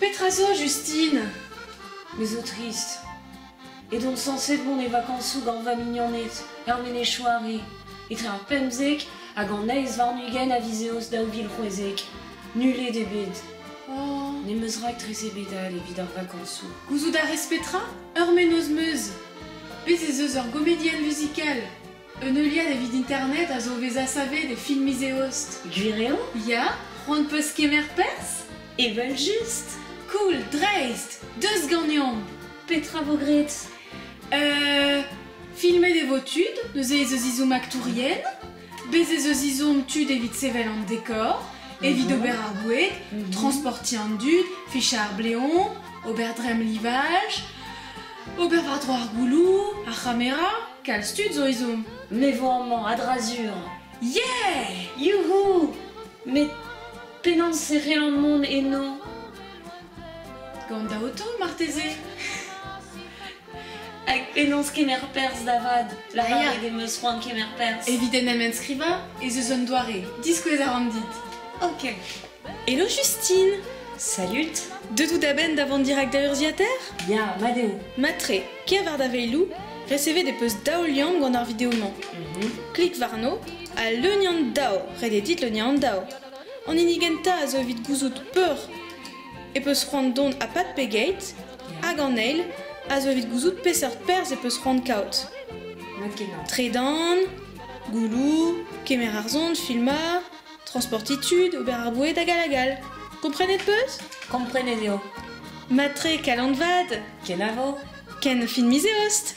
Petra zo, Justine? Me zo trist. Edon sañset mont e vakañsoù gant va mignoned, er Menez-Choare, etre ar 15 hag an 28 a viz Eost 2016. Nullet eo bet. Oh. N'em eus raktres ebet all evit ar vakañsoù. Gouzout a rez petra? Ur mennozh 'm eus. Bez' ez eus ur gomedienn vuzikal. Un heuliad evit internet a zo o vezañ savet e fin miz Eost. Gwir eo? Ya, c'hoant 'peus kemer perzh? Evel-just! Cool, dreist! Deus ganeomp! Petra 'vo graet? Filmet e vo tud, neuze ez eus ezhomm aktourien. Bez' ez eus ezhomm tud evit sevel an dekor, evit ober ar boued, transportiñ an dud, fichañ ar bleoñ, ober dremm livaj, ober war-dro ar gouloù, ar c'hamera, kalz tud zo ezhomm. Me 'vo amañ, a-dra-sur. Yeah! Youhou! Met penaos e c'hellan mont eno? Gant da oto, marteze? Hag penaos kemer perzh da vat? Lavaret em eus c'hoant kemer perzh. Evit en em enskrivañ ez eus un doare. Diskouez a ran dit. Ok. Hello Justine. Salut. Deut out a-benn da vont dirak da urzhiataer? Ya, mat eo. Mat-tre. Ker war da veiloù, resevet e peus daou liamm gant ar video-mañ. Klik warno ha leuniañ an daou. Ret eo dit leuniañ an daou. An hini gentañ a zo evit gouzout peur e peus c'hoant dont ha pad pegeit, hag an eil a zo evit gouzout peseurt perzh e peus c'hoant kaout. Mat-kenañ. Tredan, gouloù, kemer ar son, filmañ, transportiñ tud, ober ar boued hag all hag all. Komprenet 'peus? Komprenet eo. Mat-tre, kalon vat! Kenavo! Ken fin miz Eost!